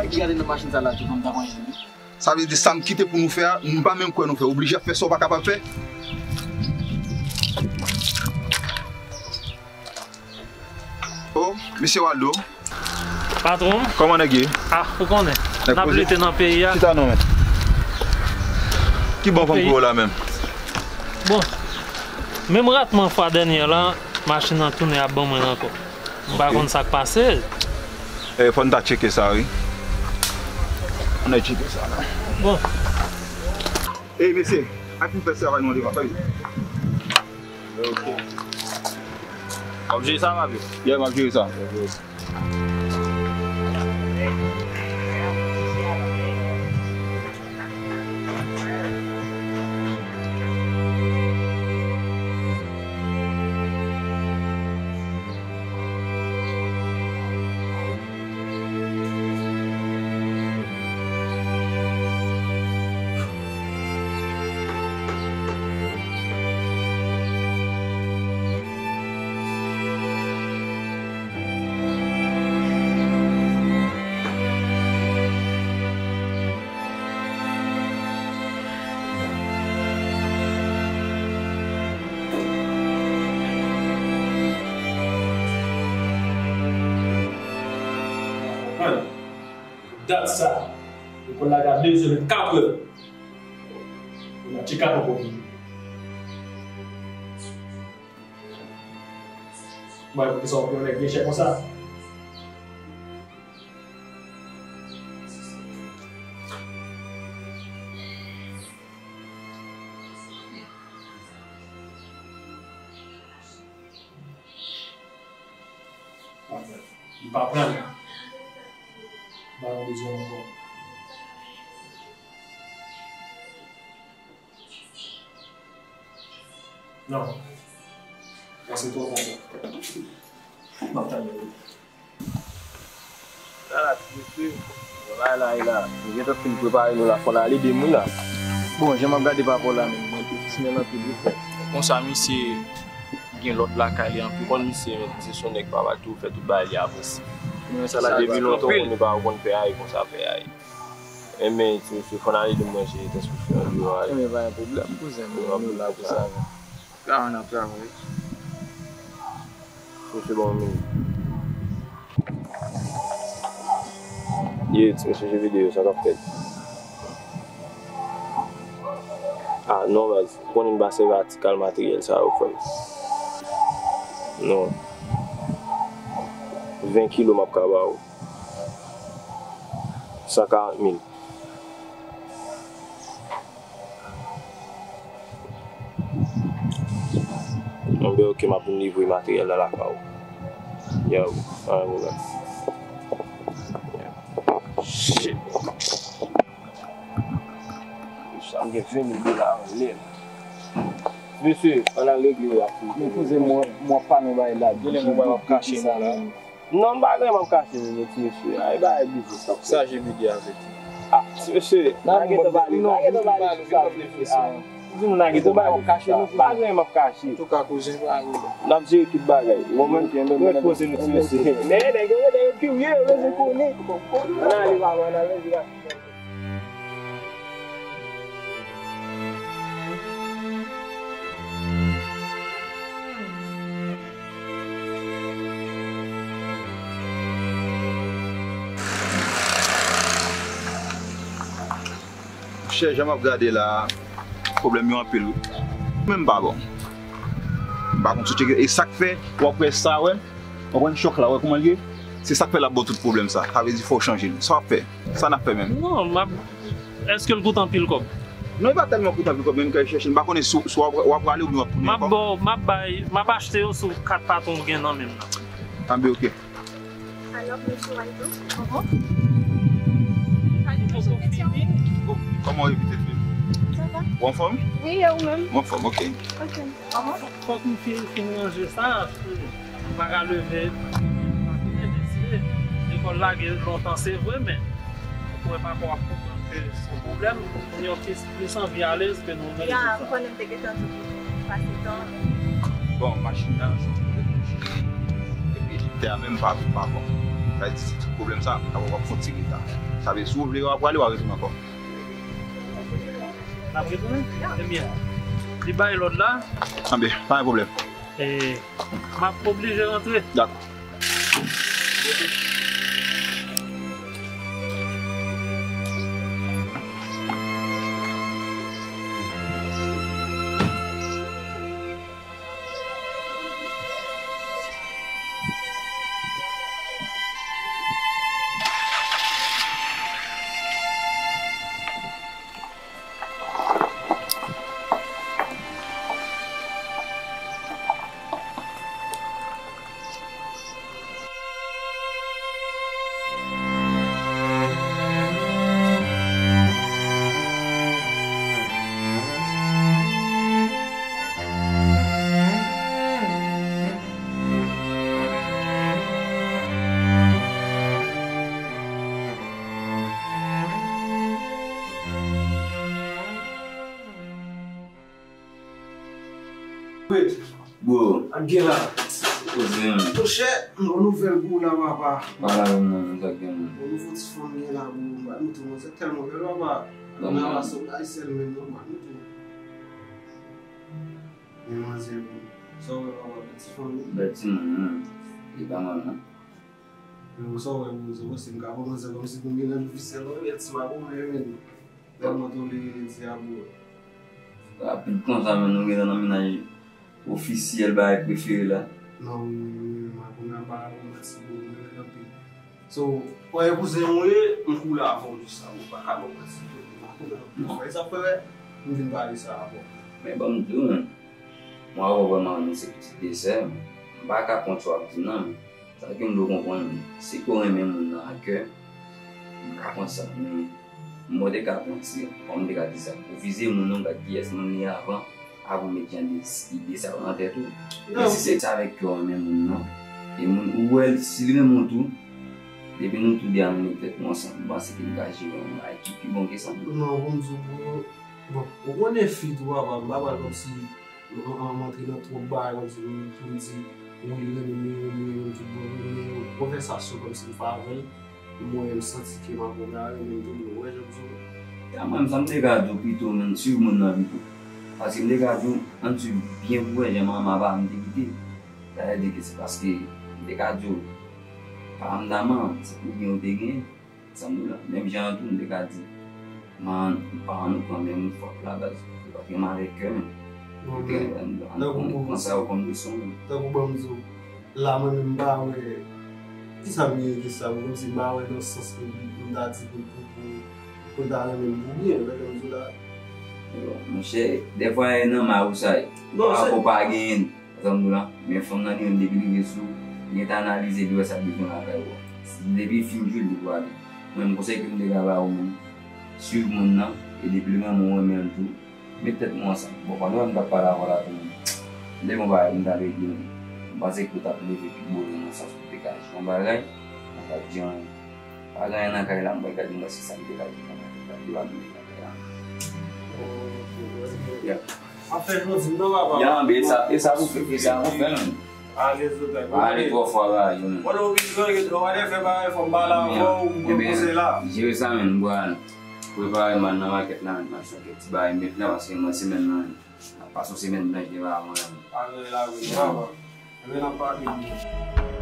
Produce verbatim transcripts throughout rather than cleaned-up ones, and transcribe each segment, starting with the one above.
Ki gade nan machin sa la tou, kòm ta manje wi. Sa vle di sa m kite pou nou fè a, m pa menm kwè nou fè. Oblije ap fè sa w pa kapab fè. Oh, mesye Waldo. Patwon m. Kòman nèg ye? Ah, ou konnen. N ap lite nan peyi a. Chita non men. Ki bon fanm pou ou la menm? Bon. Menm ratman fwa dènye la, machin nan tounen ap ban mwen l ankò. M pa konn sa k pase. Eh, fò n ta tcheke sa wi. Ann al tcheke sa la. Bon. Ey mesye, al fin fè travay nou an devan, pa vin. Ok. W ap jere sa, papye? Yeah, m ap jere sa. Konprann? Dat sa, lekòl la gen de zè, katrè. Ou nan tcheka poko vini. Mwen, poukisa w pran nèg byen chè konsa? M pa pran l. M pa nan bezwen ankò. Non. Paske twò ta. M ap tande w. Sa la, ti mesye. Bon, la, la, la. Nou gentan fin prepare nou la, fò n ale de moun la. Bon, jan m ap gade pa rapò la menm, mwen te ti men anpil wi frè. Konsa, misye gen lòt lakay li anpil. Konn misye, men misye se yon nèg pa mal tou, fè tout bagay li apresye. Depi lontan, ou konn nou pa konn fè ay konsa, fè ay. Enben, ti mesye, fò n ale de manje, tankou fè yon dwòl. Enben, pa gen pwoblèm, kouzen, nou la pou sa. Travay, n ap travay. Mesye, bon, men. Ye, ti mesye, jwe videyo, sa k ap fèt? Ah, non, baz, ou konnen m pa sèvi a ti kal materyèl sa yo, frè m. Non. Ven kilo m ap ka ba ou. San karant mil. Enben, ok, m ap vin livre materyèl la lakay ou. Yo, pa gen pwoblèm. Shit. Sa m gen ven mil dola anlè. Mesye, ann al regle afè w. Men kouzen, mwen, mwen pa nan bagay la. Genlè mwen ap kache nou la. Non, m pa gen m ap kache nou, ti mesye. Ay, bagay biznis ap fè. Sa J V D a vle di. Ah, ti mesye, pa gentan pale, pa gentan pale sou sa, ti mesye. Ah, di moun la gentan pale sou sa. Pa gen m ap kache. Antouka, kouzen, pa gen. N ap jere tout bagay. Mwen menm, mwen poze nou, ti mesye. Men, nèg yo, nèg yo kirye, yo bezwen konnen. Ann ale, papa, ann ale, ann ale. Monchè, jan m ap gade la, pwoblèm yo anpil wi. Menm pa bon. M pa konn sou tcheke. E sa k fè, w ap wè sa, wè. Konprann chòk la, wè kòman l ye? Se sa k fè l ap ba w tout pwoblèm sa. Sa vle di fò w chanje l. Sa w ap fè? Sa n ap fè menm? Non, m ap, èske l koute anpil kòb? Non, e pa tèlman koute anpil kòb, men m ka chèche l. M pa konnen si, si w ap, w ap prale oubyen w ap tounen ankò. M ap ba w, m ap bay, m ap achte yo sou kat patwon w gen nan men m nan. Anben, ok. Alò, mesye Waldo, kòman? Salut, mesye Christian. Oh, kòman w ye, pitit fi? Sa va? Ou anfòm? Wi, e ou menm? Mwen anfòm, ok. Ok. Kòman? Fòk m fin, fin ranje sa, paske m pa ka leve, m pa konnen, mesye. Lekòl lage lontan, se vre, men ou wè papa w ap konprann ke se yon pwoblèm. Moun yo plis, plis anvi alèz ke nou menm. Ya, m konnen m te gentan di w pou pase tan. Bon, machin nan, se yon pwoblèm. Epi, tè a menm pa, pa bon. Sa vle di, se tout pwoblèm sa, w ap fè yon ti reta. Sa vle, si w vle, w a prale, w a retounen ankò. N ap retounen? Ebyen, li bay lòd la. Anben, pa gen pwoblèm. E, m ap oblije rantre. Dakò. Bro. Ak gen la. Poze m. Monchè, m gon nouvèl pou ou la, papa. Pale avè m non, sa k gen non. Gon nouvo ti fanm gen la, bro. M pral moutre w, se tèlman bèl, papa. Ban m nan. Nan rason ayisyen menm non, m pral moutre w. Men manzè, bro. Sa w wè, papa, bèl ti fanm wi. Bèl timoun, wi. Li pa mal non. Yo, sa w wè, bro, se paske m ka pran manzè kòmsi pou m gen nan ofisyèl, non, bèl ti mabon, men, men. Tèlman tolere nèg sa, bro. Rapid konsa, men nou gentan nan mennaj ofisyèl, bagay prefere la. Non, wi, wi, wi, m a konnen pa bon, mèsi, bro, m renmen anpil. So, wè, kouzen mwen ye, m koule avè w jis la, bro, pa ka ban m pati, bro, m a konnen anpil. Frè, sa frè, m vin pale sa avè w. Men ban m di w, men, mwen avè w vrèman, nou se pitit de sè, m pa ka kont sa w ap di m nan, men. Sa ke m vle w konprann, si ke w renmen moun nan a kè, m ka konn sa, men mwen te ka pran ti, kòman m te ka di sa, ou vize moun nan, ou gad kiyès moun li ye avan, avan w met jan de ide sa yo nan tèt ou. Men si se sa avèk kè w renmen moun nan, e moun, ou wè, si li renmen w tou, depi nou tou de a nou met tèt nou ansanm, m panse ke nou ka jere yon bagay ki pi bon ke sa. Non, bon, m di w, bro, bon, ou konnen fi tou, papa, m pa pral kòmsi M, m, m antre nan twòp bagay kòmsi pou, pou m di, wi, li renmen m, li renmen m, li renmen m, tout bon, li renmen m, konvèsasyon kòmsi m fè avè l, m wè m santi ke m ap renmen, renmen m tou, men w wè jan m di w. Ya, mwen, sa m te ka di w pito, men, swiv moun nan pito. Paske m te ka di w, ann swiv byen pou wè jan manman pa m te kite. Sa vle di ke se paske m te ka di w, pa m ta manman, se pou byen w te genyen. Sa m di w la, menm jan an tou, m te ka di, man, paran nou kanmenm fòt la baz, yo pa t renmen avèk kè menm. Yo te, an, an, an, pran sa yo kòm leson menm. Tankou ban m di w, la mwen menm m pa wè, kisa m gen ki sa, kòmsi m pa wè nan sans ke m ta di pou, pou, pou, pou l ta renmen m pou byen, wè jan m di w la. Yo, monchè, dèfwa e nan may ou sa ye. Non, pa rapò pa genyen. Sa m di w la, men fanm nan li menm depi li rive sou ou, li gentan analize, li wè sa l bezwen lakay ou a. Depi fim jwe l, li prale. Mwen menm konsèy ke m te ka ba ou menm, swiv moun nan, e depi l renmen w, renmen l tou, met tèt nou ansanm. Bon, pandan m t ap pale avè w la tou, m te gen yon bagay pou m ta regle, m panse ke w t ap leve pi boure nan sans ou te ka jwe yon bagay, mwen pa t di anyen. Pa gen anyen nan kay la, m pral gade m wè si sa m te ka di nan kay la, li pa menm nan kay la. Ya. Ap fè jodi m non, papa. Ya, men e sa, e sa pou fè, e sa pou fè, menm. Pa gen sou tèt. Pa ale twò fò, pa ale, menm. Mwen, ou vin jwe, ou ale fè bagay, fò m pale avè w, ou pran konsèy la. Jere sa, menm, m pral prepare m al nan makèt la, menm, m al achte kèk ti bagay m met la, paske mwen, semèn nan, menm, n ap pase yon semèn blanch devan mwen, menm. Pa gen la, wi, papa. Ebyen, n ap pale byen.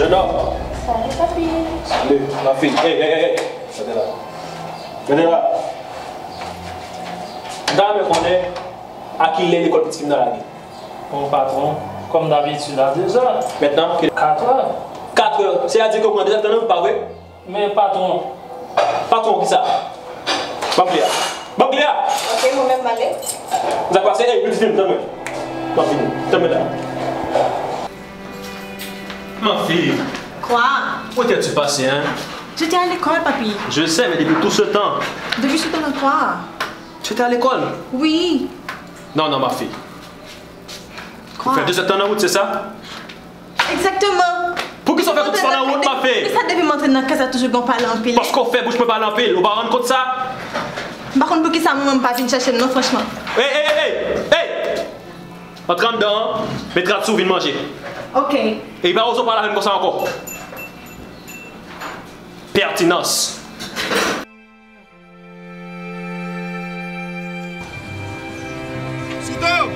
Jenòm. Salut, papi. Salut, ma fille. Hey, hey, hey, hey. Gade la. Gade la. M ta renmen konnen a kilè lekòl pitit fi m nan lage. Bon, patwon, kòm dabitid, a dezè. Mentnan, ki... Katrè. Katrè. Sètadi ke ou pran dezè tan nan, pa vre? Men, patwon. Patwon, kisa? Ban m kle a. Ban m kle a! Ok, mwen menm, m ale. Sa k pase? Ey, pitit fi m, tann mwen. M ap vini. Tann mwen la. Ma fille. Quoi? Où étais-tu passé, hein? J'étais à l'école, papi. Je sais, mais depuis tout ce temps. Depuis ce temps, quoi? Tu étais à l'école? Oui. Non, non, ma fille. Quoi? Ou fè dezè tan nan wout, se sa? Exactement. Poukisa w fè tout sa nan wout m ap fè? Poukisa depi m antre nan kay sa toujou gen pale anpil? Paske w fè bouch mwen pale anpil, ou pa rann kont sa? M pa konn poukisa manman m pa vin chèche m non, franchman. Ey, ey, ey, ey, ey! Antre anndan an, met rad sou, vin manje. Ok. E pa oze w pale avè m konsa ankò. Pètinans. Sou do!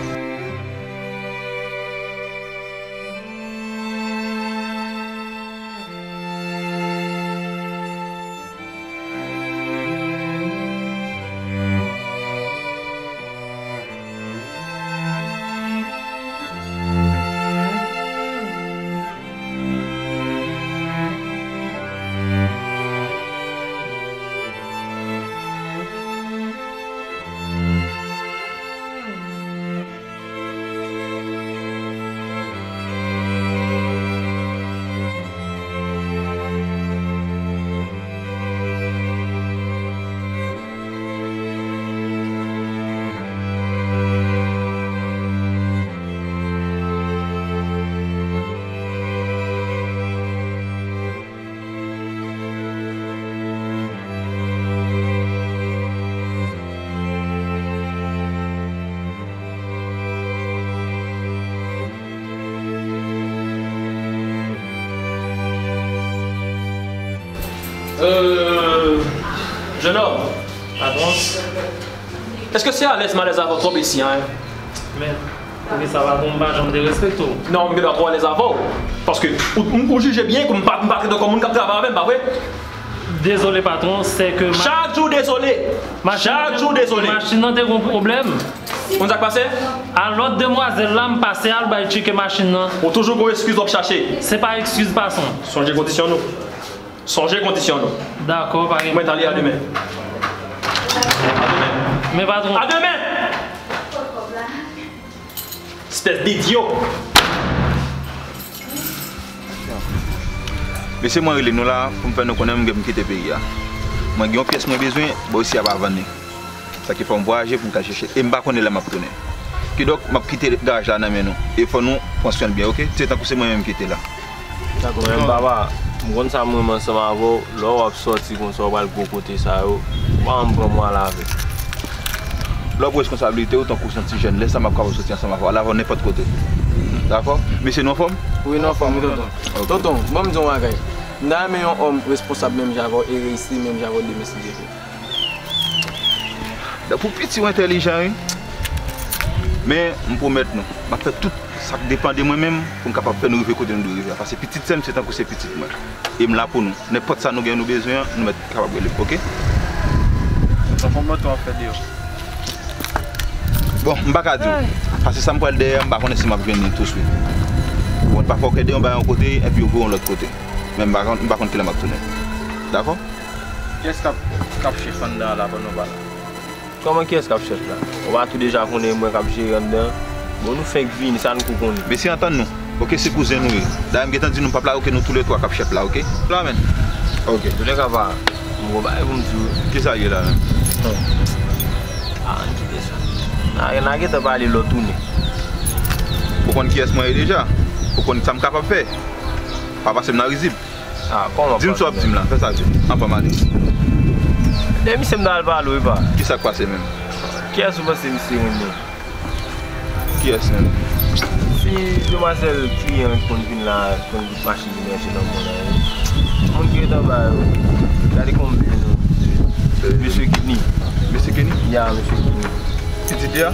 Euh, jeune homme. Patron. Èske se alèz m alèz avè w twòp isi a, en? Men, poukisa patron, m pa janm derespekte w? Non, m gen dwa twò alèz avè w. Paske ou, ou, ou jije byen ke m pa, m pa trete w kòm moun k ap travay avè m, pa vre? Dezole patron, se ke ma- Chak jou dezole. Machin Chak jou dezole. Machin nan te gon pwoblèm. Konn sa k pase? A lòt demwazèl la, m pase al bay tcheke machin nan. Ou toujou gon eskiz w ap chache. Se pa eskiz patron. Sonje kondisyon nou. Sonje kondisyon nou. Dakò, pa gen pwoblèm. Mwen t ale a demen. A demen. Men patron. A demen! Espès de idyo! Mesye, mwen rele nou la pou m fè nou konnen m gen pou m kite peyi a. Mwen gen yon pyès mwen bezwen, bò isi a pa vann li. Sa ki fè m vwayaje pou m ka chèche. E m pa konnen lè m ap tounen. Kidonk, m ap kite garaj la nan men nou. E fò nou pran swen l byen, oke? Se tankou se mwen menm ki te la. Dakò, men papa, m konn sa m renmen ansanm avè w. Lè w ap sòti konsa, w pral gwo kote sa yo, ou pa janm pran mwen al avè w. Lè w pran responsablite w tankou se yon ti jèn, lè sa m ap kapab sòti ansanm avè w, al avè w nenpòt kote. Dakò? Mesye, nou anfòm? Wi, nou anfòm, wi, tonton. Ok. Tonton, ban m di w yon bagay. M ta renmen yon òm responsab menm jan avè w e reyisi menm jan avè w demen, si Dye vle. Pou piti w entèlijan, wi. Men, m pwomèt nou, m ap fè tout sa k depann de mwen menm pou m kapab fè nou rive kote nou dwe rive a. Paske pitit sè m se tankou se pitit mwen. E m la pou nou. Nenpòt sa nou gen nou bezwen an, nou mèt kapab rele m, oke? Bon, m pa ka di w. Paske sa m pral dèyè a, m pa konnen si m ap jwenn li touswit. Ou konn, pafwa w kè de yon bagay yon kote, enpi yo voye w yon lòt kote. Men m pa konn, m pa konn kilè m ap tounen. Dakò? Kiyès k ap, k ap chèf anndan an la pandan w pa la? Kòman kiyès k ap chèf la? Ou pa tou deja konnen mwen k ap jere anndan an? Bon, nou fenk vini, sa n kou konnen. Mesye, antann nou. Oke, se kouzen nou ye. Dayè, m gentan di nou m p ap la, oke, nou toulètwa k ap chèf la, oke? La menm. Oke. Toulèka pa, m gon bagay pou m di w. Kisa l ye la menm? Bon. A, ann kite sa. N a, n a gentan pale lè w tounen. Ou konn kiyès mwen ye deja? Ou konn sa m kapab fè? Pa pase m nan rizib. Ah, kòman? Di m sa w ap di m la, fè sa vit. Anfòm ale. Dèyè misye m ta al pale w, epa. Kisa k pase menm? Kiyès ou panse misye renmen? Kiyès menm? Se demwazèl kliyan ki konn vin la, ki konn machin ki mèche nan mòn nan, wi. Moun ki ret anba yo. Gade kòman m byen, non. Mesye Kenny. Mesye Kenny? Ya, mesye Kenny. Pitit li a?